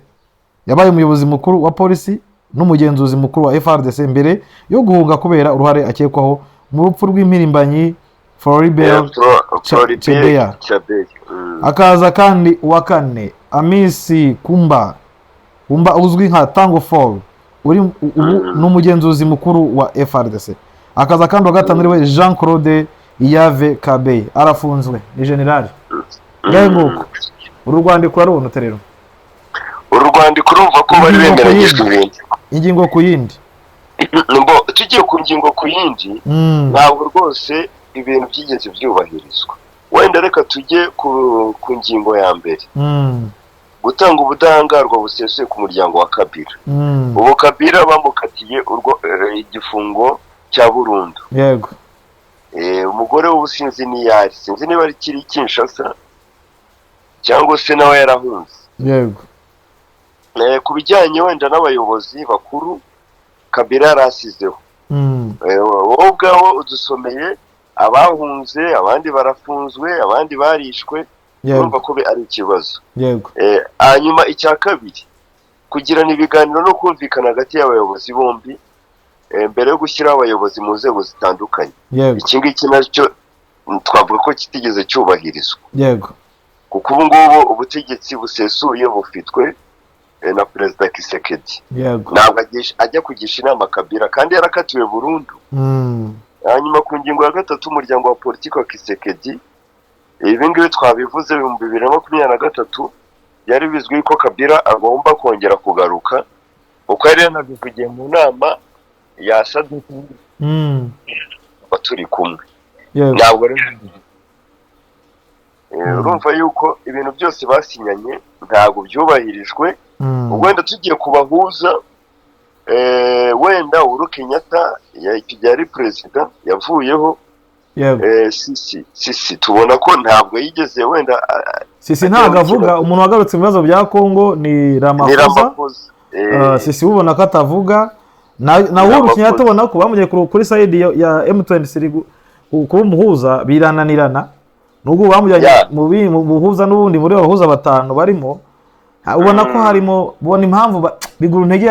yabaye umuyobozi mukuru wa polisi n'umugenzuzi mukuru wa FARDC mbere yo guhunga kubera uruhare akekwaho mu rupfu rw'impirimbanyi Floribert Floribert Chebeya. Chebeya. Hakaza kandi uwa kane, Amisi Kumba Kumba, uzwi nka Tango Fall, uri ubu ni umugenzuzi mukuru wa FARDC. Hakaza kandi uwa gatanu, ariwe Jean Claude Iyave Kabeye, arafunzwe, ni general. Ngahe nguko, uru rwandiko urarubona rero. Uru rwandiko, urumva ko bari Ingingo ku bemeranyijwe yindi. ibintu. Ingingo ku yindi. Mbo tugiye ku ngingo ku yindi, ntabwo rwose ibintu byigeze byubahirizwa. Wenda reka tujye ku ngingo ya mbere, gutanga ubudahangarwa busesuye ku muryango wa Kabila. Ubu Kabila bamukatiye urwo igifungo cya burundu. Umugore w'ubusinzi niyari, sinzi niba ari kiri Kinshasa cyangwa se nawe yarahunze. Ku bijyanye wenda n'abayobozi bakuru Kabila yari asizeho, wowe ubwawe udusomeye abahunze, abandi barafunzwe, abandi barishwe. Urumva ko ari ikibazo. Hanyuma icya kabiri, kugirana ibiganiro no kumvikana hagati y'abayobozi bombi mbere yo gushyiraho abayobozi mu nzego zitandukanye. Iki ngiki nacyo twavuga ko kitigeze cyubahirizwa, kuko ubu ngubu ubutegetsi busesuye bufitwe na Perezida Tshisekedi. Ntabwo ajya kugisha inama Kabila kandi yarakatiwe burundu. Hanyuma ku ngingo ya gatatu, umuryango wa politiki wa Tshisekedi, ibi ngibi twabivuze, 2023 byari bizwi ko Kabila agomba kongera kugaruka, kuko yari yanabivugiye mu nama ya SADC, turi kumwe. Ntabwo ari urumva yuko ibintu byose basinyanye ntabwo byubahirijwe. Ubwo wenda tugiye kubahuza, wenda Uhuru Kenyatta icyo gihe ari perezida yavuyeho. Sisi, Sisi tubona ko ntabwo yigeze wenda Sisi ntabwo avuga. Umuntu wagarutse mu bibazo bya Kongo ni ni Ramaphosa. Ramaphosa. Sisi ubona ko atavuga na Uhuru Ramaphosa. Kenyatta ubona ko bamugiye kuri side ya M23 kuba umuhuza birananirana. Nubwo bamujyanye mu buhuza n'ubundi muri abahuza batanu barimo, ubona ko harimo, ubona impamvu bigura intege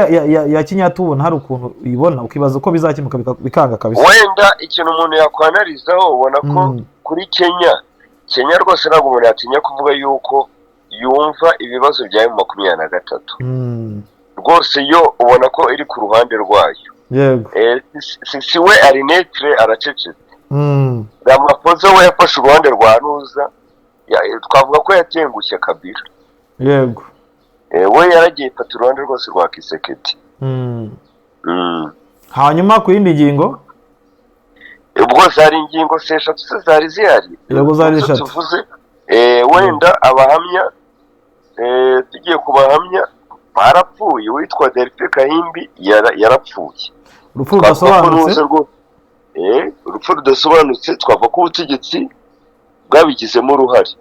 ya Kenyatta, ubona hari ukuntu uyibona ukibaza uko bizakemuka bikanga kabisa. Wenda ikintu umuntu yakwanarizaho, ubona ko kuri Kenya rwose ntabwo umuntu yatinya kuvuga yuko yumva ibibazo bya M23. Rwose yo ubona ko iri ku ruhande rwayo. Yego. Si we ari netre, aracecetse. Ramaphosa we yafashe uruhande rwa Nuza, twavuga ko yatengushye Kabila. Yego. We yaragiye ifata uruhande rwose rwa Kisekedi. Hanyuma ku yindi ngingo, ubwo zari ingingo eshatu zari zihari. Yego, zari eshatu. Tuvuze wenda abahamya, tugiye ku bahamya barapfuye. Witwa Delphin Kahimbi yarapfuye. Urupfu rudasobanutse. Urupfu rudasobanutse, twavuga ko ubutegetsi bwabigizemo uruhare.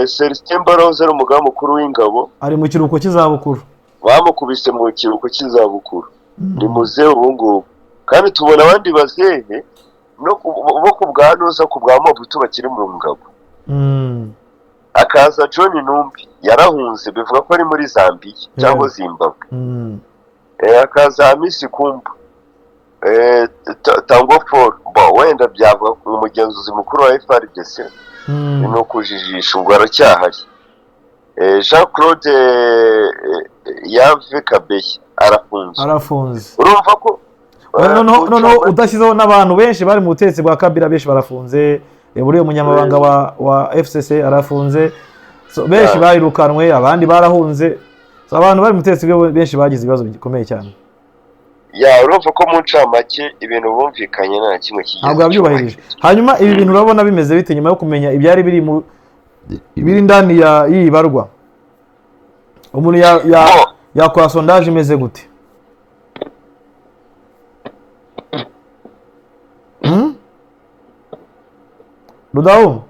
Celestin Mbaroza ari umugaba mukuru w'ingabo, ari mu kiruhuko cy'izabukuru. Bamukubise mu kiruhuko cy'izabukuru, ni muzehe ubu ngubu. Kandi tubona abandi bazehe no bo ku bwa Nuza, ku bwa Mobutu bakiri mu ngabo. Akaza John Numbi yarahunze, bivuga ko ari muri Zambia cyangwa Zimbabwe. Akaza Hamisi Kumba, Tango Paul, wenda byavuga umugenzuzi mukuru wa FARDC, ni ukujijisha, ubwo aracyahari. Jean Claude Yave Kabeye arafunze. Arafunze. Urumva ko noneho udashyizeho n'abantu benshi bari mu butegetsi bwa Kabila, benshi barafunze. Buriya umunyamabanga wa FCC arafunze. Benshi barirukanwe, abandi barahunze. Abantu bari mu butegetsi benshi bagize ibibazo bikomeye cyane. Ya, urumva ko mu ncamake ibintu bumvikanye nta kimwe kigeze. Ntabwo yabyubahirije. Hanyuma ibi bintu urabona bimeze bite nyuma yo kumenya ibyari biri mu ibiri ndani ya iyi barwa? Umuntu yakora sondage imeze gute? Rudahu?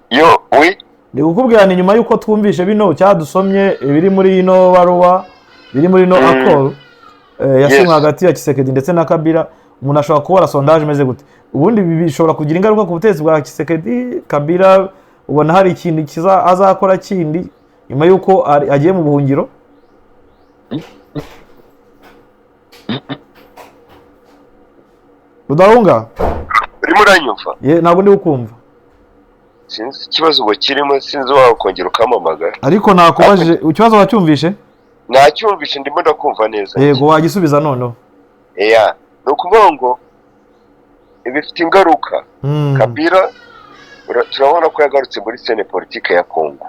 Yo, oui. Ndi kukubwira ni nyuma yuko twumvishe bino cyadusomye ibiri muri ino baruwa, biri muri ino accord yasinywe hagati ya Tshisekedi ndetse na Kabila, umuntu ashobora kubona sondage imeze gute? Ubundi bishobora kugira ingaruka ku butegetsi bwa Tshisekedi. Kabila ubona hari ikintu kiza azakora kindi nyuma yuko agiye mu buhungiro? Rudahunga? Urimo uranyumva? Ye, ntabwo ndi gukumva. Sinzi ikibazo ubu kirimo, sinzi wakongera ukamamagara. Ariko nakubajije ikibazo, wacyumvishe? Nacyumvishe, ndimo ndakumva neza. Yego, wagisubiza noneho. Yeah, ni ukuvuga ngo bifite ingaruka. Kabila turabona ko yagarutse muri scene politique ya Congo.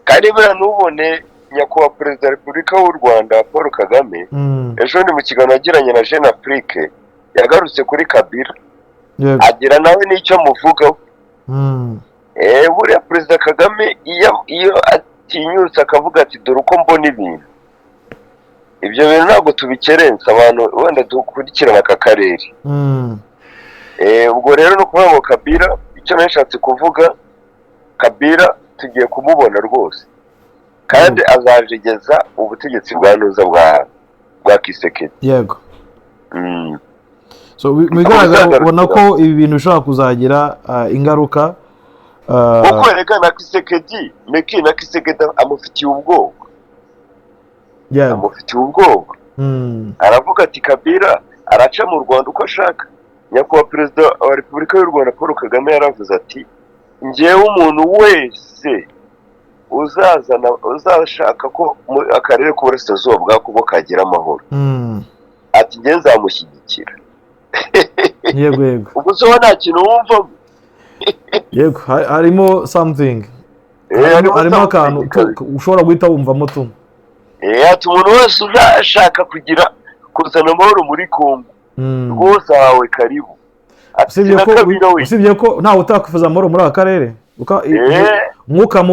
Kandi buriya nubone nyakubahwa Perezida wa Repubulika w'u Rwanda Paul Kagame, ejo ni mu kiganiro yagiranye na Jeune Afrique, yagarutse kuri Kabila. Agira nawe n'icyo muvugaho. Buriya Perezida Kagame iyo atinyutse akavuga ati dore uko mbona ibintu, ibyo bintu ntabwo tubikerensa abantu wenda dukurikirana aka karere. Ubwo rero no kuvuga ngo Kabila, icyo nashatse kuvuga, Kabila tugiye kumubona rwose, kandi azajegeza ubutegetsi bwa Nuza bwa Tshisekedi. Yego. So bigaragara ubona ko ibi bintu bishobora kuzagira ingaruka. Kuko erega na Tshisekedi, Meki na Tshisekedi amufitiye ubwoba. Amufitiye ubwoba. Aravuga ati Kabila araca mu Rwanda uko ashaka. Nyakubahwa Perezida wa Repubulika y'u Rwanda Paul Kagame yaravuze ati njyewe umuntu wese uzazana uzashaka ko akarere k'uburasirazuba bwa Kongo kagira amahoro, ati njye nzamushyigikira. Yego yego. Ubwo so nta kintu wumvamo. Yego, harimo something. Harimo akantu ushobora guhita wumvamo tu. Ati umuntu wese uzashaka kugira kuzana amahoro muri Kongo, rwose ahawe karibu. Usibye ko ntawe utakwifuza amahoro muri aka karere. Umwuka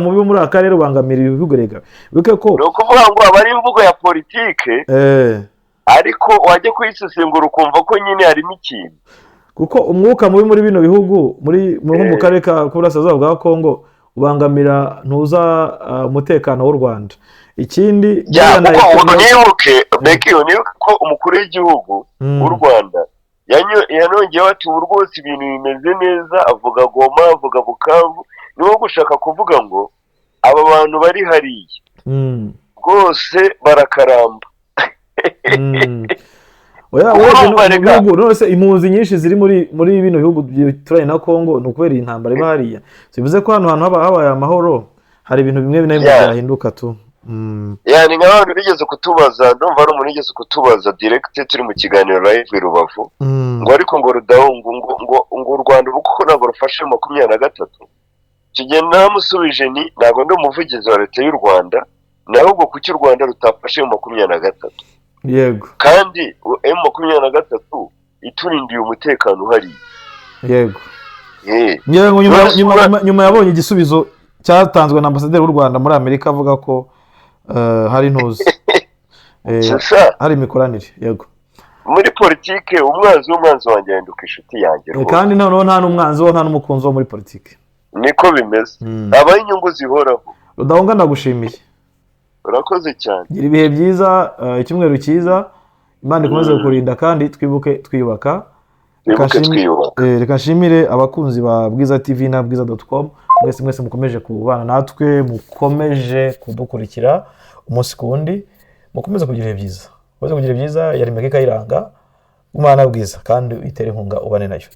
mubi muri aka karere ubangamira ibihugu rega. Wibuke ko ni ukuvuga ngo aba ari imvugo ya politike, ariko wajya kuyisesengura ukumva ko nyine harimo ikintu. Kuko umwuka mubi muri bino bihugu, muri mu karere k'uburasirazuba bwa Kongo, ubangamira ntuza umutekano w'u Rwanda. Ikindi unibuke ko umukuru w'igihugu w'u Rwanda Yanongeyeho ati ubu rwose ibintu bimeze neza, avuga Goma, avuga Bukavu. Ni nko gushaka kuvuga ngo aba bantu bari hariya rwose barakaramba. Oya, Urumva urebye no mu reka. bihugu, none se impunzi nyinshi ziri muri bino bihugu bituranye na Congo ni ukubera iyi ntambara iba hariya. So, bivuze ko hano hantu haba habaye amahoro, hari ibintu bimwe na bimwe byahinduka tu. Yani nk'abantu bigeze kutubaza, ndumva ari umuntu wigeze kutubaza direct turi mu kiganiro live i Rubavu, ngo ariko ngo Rudahungu, ngo u Rwanda ubu kuko ntabwo rufashe 23. Icyo gihe namusubije ni ntabwo ndi umuvugizi wa leta y'u Rwanda, ahubwo kuki u Rwanda rutafashe 23, kandi M23 iturindiye umutekano uhariye? Ngira ngo nyuma, Urasura- nyuma yabonye igisubizo cyatanzwe na ambasaderi w'u Rwanda muri Amerika, avuga ko hari intuzi, C'est ça. hari imikoranire, yego. Muri politike, umwanzi w'umwanzi wanjye ahinduka inshuti yanjye rwose. Kandi noneho nta n'umwanzi wo, nta n'umukunzi wo muri politike. Niko bimeze, habaho inyungu zihoraho. Rudahunga, ndagushimiye. Urakoze cyane. Gira ibihe byiza, icyumweru cyiza. Imana ikomeze kukurinda, kandi twibuke twiyubaka. Reka Twibuke twiyubaka. Reka nshimire abakunzi ba Bwiza TV na bwiza.com mwese mwese mukomeje kubana natwe, mukomeje kudukurikira umunsi ku wundi. Mukomeze kugira ibihe byiza, mukomeze kugira ibihe byiza. Yari Meke Kayiranga, umwana bwiza, kandi uyitere inkunga, ubane nayo.